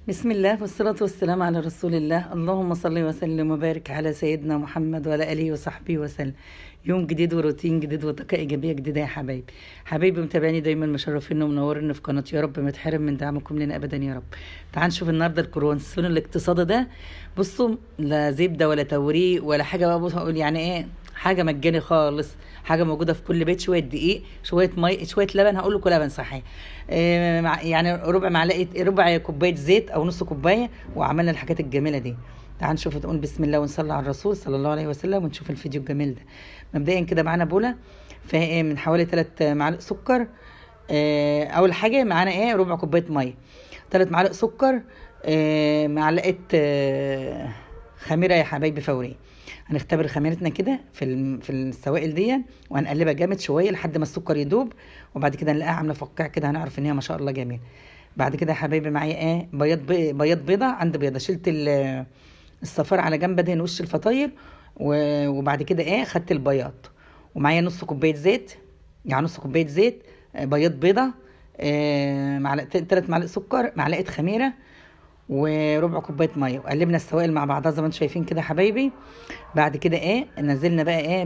بسم الله والصلاة والسلام على رسول الله. اللهم صل وسلم وبارك على سيدنا محمد وعلى آله وصحبه وسلم. يوم جديد وروتين جديد وطاقة إيجابية جديدة يا حبايبي. حبايبي متابعيني دايما مشرفين ومنورين في قناتي، يا رب ما تحرم من دعمكم لنا أبدا يا رب. تعال نشوف النهارده الكرواسون الاقتصادي ده. بصوا، لا زبدة ولا توريق ولا حاجة بقى، بصوا هقول يعني إيه، حاجة مجاني خالص، حاجة موجودة في كل بيت. شوية دقيق، شوية مي، شوية لبن، هقول لكم لبن صحيح، يعني ربع معلقه، ربع كوباية زيت او نص كوباية، وعملنا الحاجات الجميلة دي. تعال نشوف، تقول بسم الله ونصلي على الرسول صلى الله عليه وسلم، ونشوف الفيديو الجميل ده. مبدئيا كده معانا بوله فيها ايه، من حوالي 3 معالق سكر. اول حاجة معانا ايه، ربع كوباية مية، 3 معالق سكر، معلقه خميره يا حبايبي فورية. هنختبر خميرتنا كده في السوائل دي، وهنقلبها جامد شوية لحد ما السكر يدوب، وبعد كده نلاقيها عامله فقاعة كده، هنعرف ان هي ما شاء الله جميل. بعد كده يا حبايبي معايا ايه، بياض بيضة، عند بيضة شلت الصفار على جنب دهن وش الفطاير، وبعد كده ايه، خدت البياض، ومعايا نص كوباية زيت، يعني نص كوباية زيت، بياض بيضة، معلقتين، 3 معالق سكر، معلقه خميره، وربع كوباية مية. وقلبنا السوائل مع بعضها زي ما انتم شايفين كده يا حبايبي. بعد كده ايه، نزلنا بقى ايه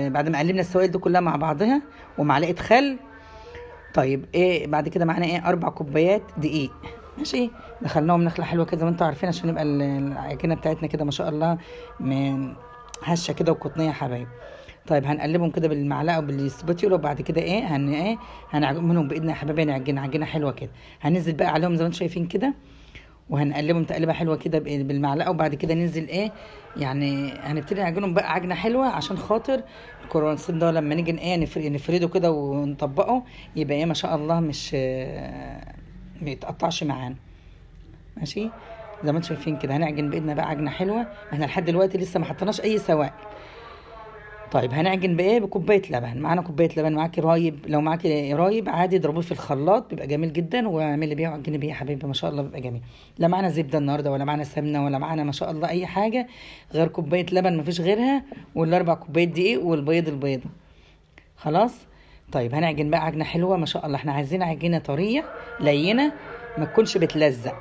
بعد ما قلبنا السوائل دي كلها مع بعضها، ومعلقة خل. طيب ايه بعد كده معانا ايه، 4 كوبايات دقيق، ماشي. دخلناهم نخله حلوة كده زي ما انتم عارفين، عشان يبقى العجينة بتاعتنا كده ما شاء الله من هشه كده وقطنيه يا حبايبي. طيب هنقلبهم كده بالمعلقه وبالسباتيولا، وبعد كده ايه هنعجنهم بايدنا يا حبايبي، نعجن عجينه حلوة كده. هننزل بقى عليهم زي ما انتم شايفين كده، وهنقلبهم تقلبه حلوة كده بالمعلقه، وبعد كده ننزل ايه، يعني هنبتدي نعجنهم بقى عجنه حلوة، عشان خاطر الكرواسون ده لما نيجي ايه نفرده كده ونطبقه يبقى ايه ما شاء الله مش ما يتقطعش معانا، ماشي. زي ما انتم شايفين كده هنعجن بايدنا بقى عجنه حلوة. احنا لحد دلوقتي لسه ما حطيناش اي سوائل. طيب هنعجن بايه، بكوبايه لبن. معانا كوباية لبن، معاكي رايب، لو معاكي رايب عادي اضربيه في الخلاط بيبقى جميل جدا، واعملي بيه وعجني بيه يا حبيبي ما شاء الله بيبقى جميل. لا معانا زبدة النهارده، ولا معانا سمنه، ولا معانا ما شاء الله اي حاجة غير كوباية لبن، ما فيش غيرها، والاربع كوبايات دقيق، والبيض البيضة. خلاص. طيب هنعجن بقى عجنه حلوة ما شاء الله. احنا عايزين عجينه طرية لينه ما تكونش بتلزق،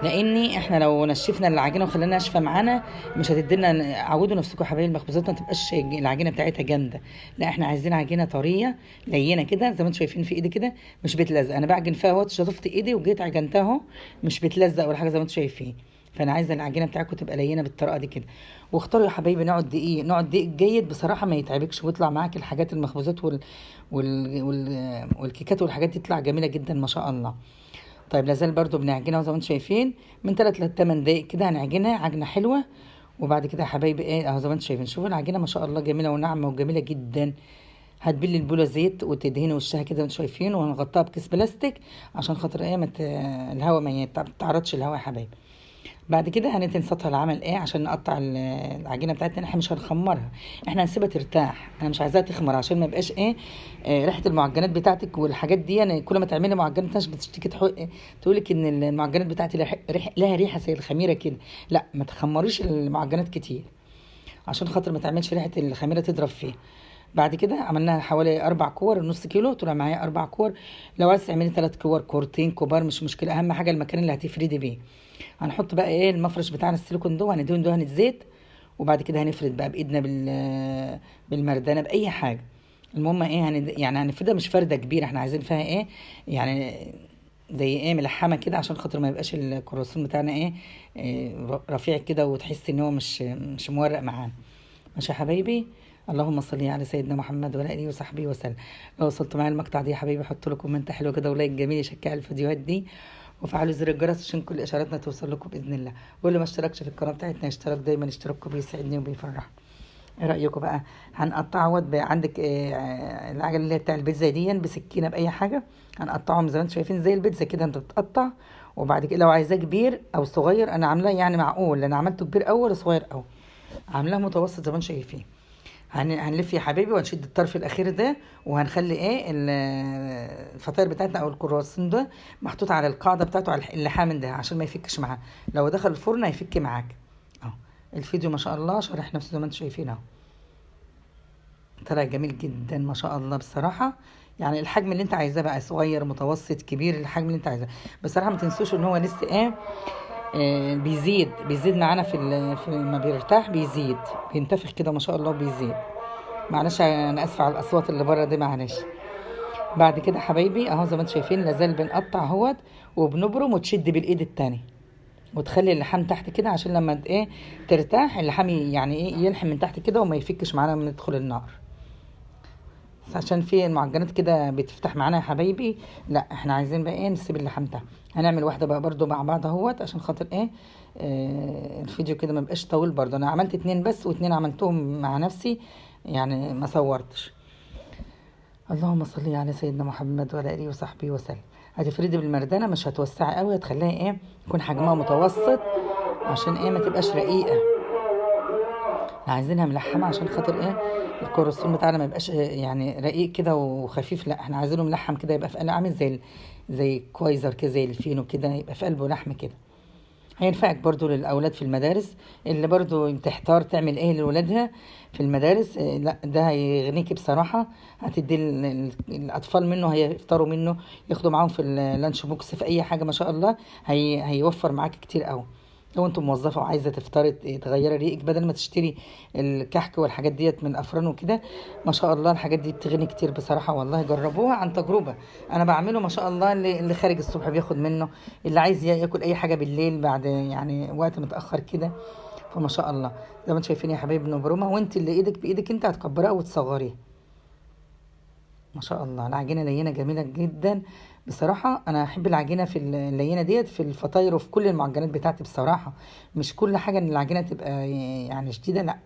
لاني احنا لو نشفنا العجينة وخليناها ناشفة معانا مش هتدينا. عودوا نفسكم يا حبايبي المخبوزات ما تبقاش العجينة بتاعتها جامدة، لا احنا عايزين عجينه طرية لينه كده زي ما انتم شايفين في ايدي كده، مش بتلزق. انا بعجن فيها اهوت، شطفت ايدي وجيت عجنتها اهو، مش بتلزق ولا حاجة زي ما انتم شايفين. فانا عايزه العجينة بتاعتكم تبقى لينه بالطريقة دي كده. واختاروا يا حبايبي نوع الدقيق، نوع الدقيق الجيد بصراحة ما يتعبكش، ويطلع معاك الحاجات المخبوزات والكيكات والحاجات دي تطلع جميلة جدا ما شاء الله. طيب لازال برضو بنعجنها زي ما انتم شايفين من 3 ل 8 دقايق كده، هنعجنها عجنه حلوة. وبعد كده يا حبايبي ايه اهو زي ما انتم شايفين، شوفوا العجينة ما شاء الله جميلة وناعمه وجميلة جدا. هتبلي البوله زيت وتدهني وشها كده انتم شايفين، وهنغطيها بكيس بلاستيك عشان خاطر ايه الهواء ما يتعرضش الهواء يا حبايبي. بعد كده هننزل سطح العمل ايه عشان نقطع العجينة بتاعتنا. احنا مش هنخمرها، احنا هنسيبها ترتاح، انا مش عايزاها تخمر عشان ما يبقاش ايه ريحه المعجنات بتاعتك والحاجات دي. يعني كل ما تعملي معجنات ناس بتشتكي تقولك ان المعجنات بتاعتي لها ريحه زي الخميره كده. لا ما تخمريش المعجنات كتير عشان خاطر ما تعملش ريحه الخميره تضرب فيها. بعد كده عملناها حوالي 4 كور، نص كيلو طلع معايا 4 كور. لو عايز تعملي 3 كور، كورتين كبار مش مشكلة، اهم حاجة المكان اللي هتفردي بيه. هنحط بقى ايه المفرش بتاعنا السيليكون ده، وهندهن دهنة زيت، وبعد كده هنفرد بقى بايدنا بالمردانه باي حاجة. المهم ايه يعني هنفردها مش فرده كبيرة، احنا عايزين فيها ايه يعني زي ايه ملحمة كده، عشان خاطر ما يبقاش الكرواسون بتاعنا ايه رفيع كده وتحس ان هو مش مورق معانا. ماشي يا حبايبي. اللهم صل على سيدنا محمد وعلى اله وصحبه وسلم. لو وصلتوا معايا المقطع دي يا حبايبي حطوا لكم comment حلو كده و like جميل يشجع الفيديوهات دي، وفعلوا زر الجرس عشان كل اشاراتنا توصل لكم باذن الله. واللي ما اشتركش في القناة بتاعتنا يشترك دايما، اشتراككم بيسعدني وبيفرحني. ايه رايكم بقى؟ هنقطع اهوت عندك إيه العجلة اللي هي بتاع البيتزا دي بسكينة باي حاجة، هنقطعهم زي ما انتم شايفين زي البيتزا كده انت بتقطع. وبعد كده لو عايزاه كبير او صغير، انا عاملاه يعني معقول، انا عملته كبير اول وصغير اول، عاملاه متوسط زي ما انتم شايفين. هنلف يا حبايبي وهنشد الطرف الاخير ده، وهنخلي ايه الفطاير بتاعتنا او الكرواسون ده محطوط على القاعدة بتاعته على اللحام ده عشان ما يفكش معاه، لو دخل الفرن هيفك معاك. اهو الفيديو ما شاء الله شارح نفسه زي ما انتم شايفين اهو، طلع جميل جدا ما شاء الله بصراحة. يعني الحجم اللي انت عايزاه بقى، صغير متوسط كبير، الحجم اللي انت عايزاه. بصراحة ما تنسوش ان هو لسه ايه، بيزيد معانا في ما بيرتاح بيزيد، بينتفخ كده ما شاء الله بيزيد. معلش انا اسفه على الاصوات اللي بره دي، معلش. بعد كده حبايبي اهو زي ما انتم شايفين لازال بنقطع اهوت وبنبرم، وتشد بالايد التانية وتخلي اللحام تحت كده، عشان لما ايه ترتاح اللحام يعني ايه يلحم من تحت كده وما يفكش معانا لما ندخل النار، بس عشان في المعجنات كده بتفتح معانا يا حبايبي. لا احنا عايزين بقى ايه نسيب اللحام تحت. هنعمل واحدة بقى برده مع بعض اهوت عشان خاطر ايه، الفيديو كده ما بقاش طويل برده. انا عملت 2 بس، و2 عملتهم مع نفسي يعني ما صورتش. اللهم صل على سيدنا محمد وعلى اله وصحبه وسلم. هتفردي بالمردانه، مش هتوسعي قوي، هتخليها ايه يكون حجمها متوسط عشان ايه ما تبقاش رقيقه. عايزينها ملحمة عشان خاطر ايه الكروسون بتاعنا ما يبقاش يعني رقيق كده وخفيف، لا احنا عايزينه ملحم كده، يبقى في قلبه عامل زي كويزر كده، زي الفينو كده، يبقى في قلبه لحم كده. هينفعك برضو للاولاد في المدارس، اللي برضو تحتار تعمل ايه لولادها في المدارس، لا ده هيغنيكي بصراحة. هتدي الاطفال منه، هيفطروا منه، ياخدوا معاهم في ال lunch box في اي حاجة ما شاء الله. هيوفر معاك كتير قوي. لو انت موظفة وعايزه تفطري تغيري ريقك بدل ما تشتري الكحك والحاجات ديت من الافران وكده، ما شاء الله الحاجات دي بتغني كتير بصراحة والله. جربوها عن تجربه، انا بعمله ما شاء الله. اللي خارج الصبح بياخد منه، اللي عايز ياكل اي حاجة بالليل بعد يعني وقت متاخر كده. فما شاء الله زي ما انتم شايفين يا حبايبي بنبرمها، وانت اللي ايدك بايدك انت هتكبريها وتصغريها. ما شاء الله العجينة لينه جميلة جدا بصراحة. انا احب العجينة في اللينه ديت في الفطاير وفي كل المعجنات بتاعتي بصراحة. مش كل حاجة ان العجينة تبقى يعني شديدة، لا.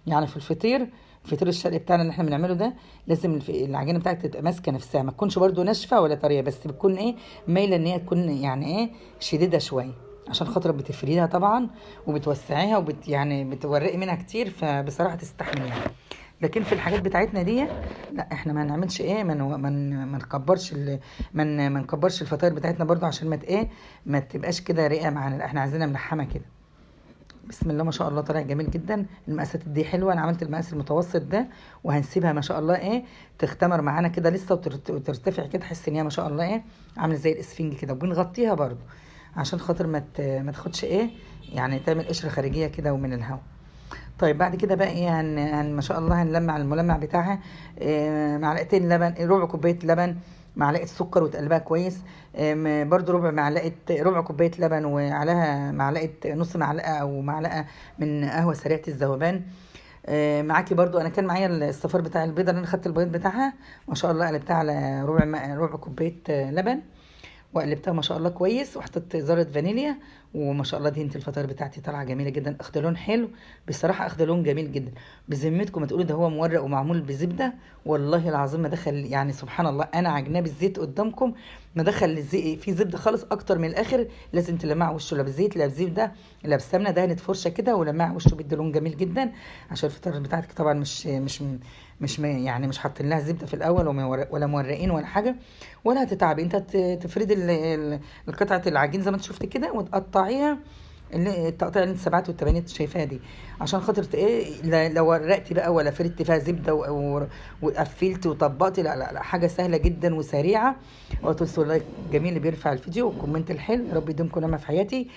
يعني في الفطير، الفطير الشرقي بتاعنا اللي احنا بنعمله ده، لازم العجينة بتاعتك تبقى ماسكه نفسها، ما تكونش برده ناشفة ولا طرية، بس بتكون ايه مايلة ان هي تكون يعني ايه شديدة شوية، عشان خاطر بتفريها طبعا وبتوسعيها وبت يعني بتورقي منها كتير، فبصراحة تستحمل يعني. لكن في الحاجات بتاعتنا دي لا، احنا ما نعملش ايه، ما نكبرش ما نكبرش الفطاير بتاعتنا برضو، عشان ما ايه ما تبقاش كده رقه معانا، لا احنا عايزينها ملحمة كده. بسم الله ما شاء الله طالع جميل جدا. المقاسات دي حلوة، انا عملت المقاس المتوسط ده، وهنسيبها ما شاء الله ايه تختمر معانا كده لسه وترتفع كده، تحس ان هي ما شاء الله ايه عامله زي الاسفنج كده. وبنغطيها برضو عشان خاطر ما تاخدش ايه يعني تعمل قشرة خارجية كده ومن الهواء. طيب بعد كده بقى ايه ما شاء الله هنلمع الملمع بتاعها، إيه معلقتين لبن، ربع كوباية لبن، معلقه سكر وتقلبها كويس، إيه برضو ربع كوباية لبن وعليها معلقه، نص معلقه او معلقه من قهوة سريعة الذوبان. إيه معاكي برضو، انا كان معايا الصفار بتاع البيضة اللي انا خدت البيض بتاعها ما شاء الله، قلبتها على ربع كوباية لبن وقلبتها ما شاء الله كويس، وحطيت ذره فانيليا، وما شاء الله دهنت الفطاير بتاعتي طالعه جميلة جدا، اخد لون حلو بصراحة، اخد لون جميل جدا. بذمتكم ما تقولوا ده هو مورق ومعمول بزبده، والله العظيم ما دخل يعني سبحان الله، انا عجناه بالزيت قدامكم، ما دخل في زبدة خالص اكتر من الاخر. لازم تلمع وشه لا بزيت لا بزبده لا بسمنه، دهنت فرشه كده ولمع وشه بيدي لون جميل جدا، عشان الفطاير بتاعتك طبعا مش مش مش يعني مش حاطين لها زبدة في الاول ولا مورقين ولا حاجة، ولا هتتعبي. انت تفردي القطعة العجين زي ما انت شفت كده وتقطعيها التقطيع اللي انت السبعات والثمانيات شايفاها دي، عشان خاطر ايه لو ورقتي بقى ولا فردتي فيها زبدة وقفلتي وطبقتي، لا لا لا، حاجة سهلة جدا وسريعة. وتنسوا ال like الجميل اللي بيرفع الفيديو وال comment الحلو، يا رب يديمكم نعمه في حياتي.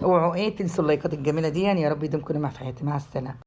اوعوا ايه تنسوا اللايكات الجميلة دي، يعني يا رب يديمكم نعمه في حياتي. مع السلامة.